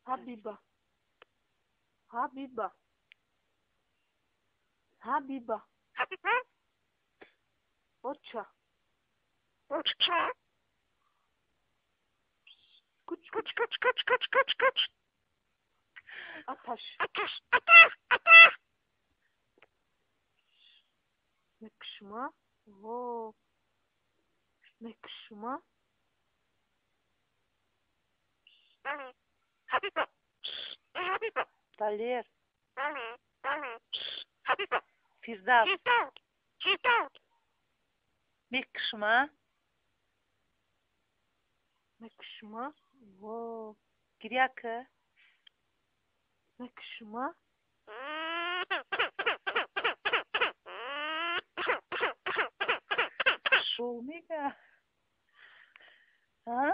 Ҳабиба, Ҳабиба, Ҳабиба. Оча. Куч, куч, куч, куч, куч, куч, куч. Аташ. Мекшума. Во. Мекшума. Далер. Фирдавс. Мекшума. Мекшума. Во. Гиря ки. Мекшума. Шоу мега. А?